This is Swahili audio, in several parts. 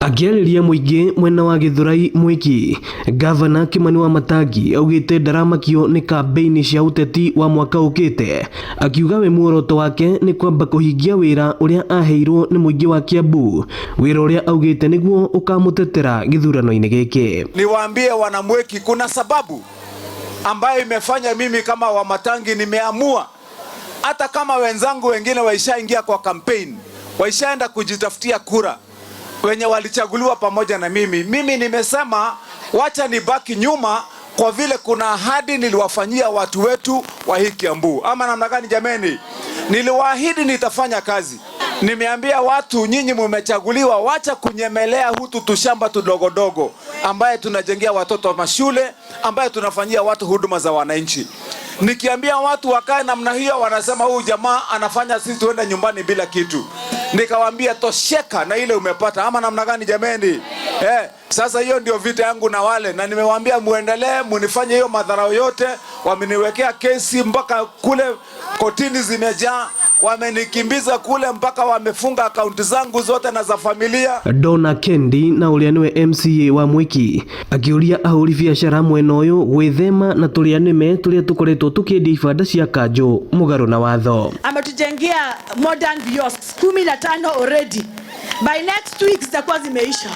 Akĩarĩria mũingĩ mwena wa Gĩthũrai Mwiki, Gavana Kimani Wamatangi augĩte ndaramakio nĩ kambĩini cia ũteti wa mwaka ũkĩte, akiuga we muoroto wake nĩ kwamba kũhingia wĩra ũrĩa aheirwo nĩ mũingĩ wa Kiambu, wĩra ũrĩa augĩte nĩguo ũkamũtetera gĩthurano-inĩ gĩkĩ. Niwaambie wanamweki, kuna sababu ambayo imefanya mimi kama Wamatangi nimeamua hata kama wenzangu wengine waishaingia kwa campaign, waishaenda kujitafutia kura, wenye walichaguliwa pamoja na mimi, mimi nimesema wacha nibaki nyuma, kwa vile kuna ahadi niliwafanyia watu wetu wa hii Kiambu. Ama namna gani jameni? Niliwaahidi nitafanya kazi. Nimeambia watu, nyinyi mumechaguliwa, wacha kunyemelea hutu tushamba tudogodogo ambaye tunajengea watoto mashule, ambaye tunafanyia watu huduma za wananchi. Nikiambia watu wakae namna hiyo, wanasema huyu jamaa anafanya sisi tuende nyumbani bila kitu. Nikawaambia tosheka na ile umepata, ama namna gani jameni? Sasa hiyo ndio vita yangu na wale, na nimewaambia muendelee, munifanye hiyo madharau yote. Wameniwekea kesi mpaka kule kotini zimejaa, wamenikimbiza kule mpaka wamefunga akaunti zangu zote na za familia. Donna Kendi na ũrĩa nĩwe MCA wa Mwiki akĩũria ahũri biacara mwena ũyũ gwĩthema na tũrĩa nĩme tũrĩa tũkoretwo tũkĩendia ibanda cia kanjũ mũgarũ na watho. Ametujengea modern kiosks 15 already. By next week zitakuwa zimeisha.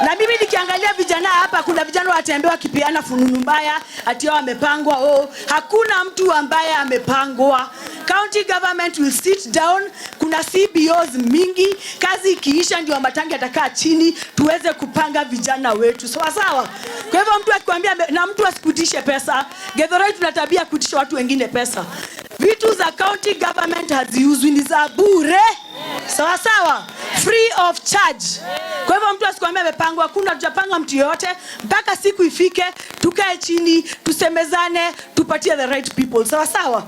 Na mimi nikiangalia vijana hapa, kuna vijana watembea wakipeana fununu mbaya ati wao wamepangwa. Oh, hakuna mtu ambaye amepangwa. County government will sit down. Kuna CBOs mingi, kazi ikiisha ndio Wamatangi atakaa chini tuweze kupanga vijana wetu sawa sawa. Kwa hivyo mtu akikwambia, na mtu asikutishe pesa. Githurai tuna tabia kutisha watu wengine pesa. Vitu za county government haziuzwi, ni za bure, sawa sawa, free of charge. Kwa hivyo mtu asikwambia amepangwa, kuna tujapanga mtu yoyote mpaka siku ifike, tukae chini tusemezane, tupatie the right people, sawa sawa.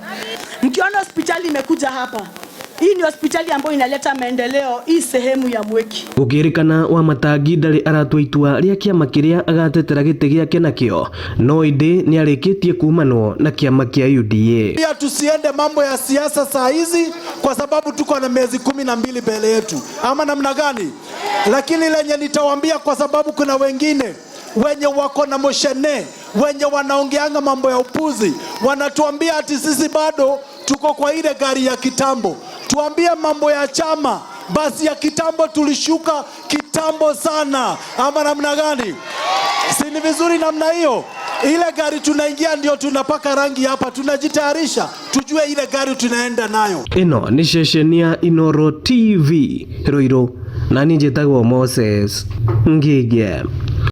Mkiona hospitali imekuja hapa, hii ni hospitali ambayo inaleta maendeleo hii sehemu ya Mwiki. Gũkĩrĩkana Wamatangi ndarĩ aratua itua rĩa kĩama kĩrĩa agatetera gĩtĩ gĩake nakĩo, no ĩndĩ nĩarĩkĩtie kumanwo na kĩama kĩa UDA. Pia tusiende mambo ya siasa saa hizi kwa sababu tuko na miezi 12 mbele yetu, ama namna gani? Lakini lenye nitawaambia, kwa sababu kuna wengine wenye wako na moshene, wenye wanaongeanga mambo ya upuzi, wanatuambia ati sisi bado tuko kwa ile gari ya kitambo. Tuambie mambo ya chama, basi ya kitambo tulishuka kitambo sana, ama namna gani? Si ni vizuri namna hiyo? Ile gari tunaingia ndio tunapaka rangi hapa, tunajitayarisha tujue ile gari tunaenda nayo. Ĩno nĩ ceceni ya Inooro TV Ruiru, na niĩ njĩtagwo Moses Ngige.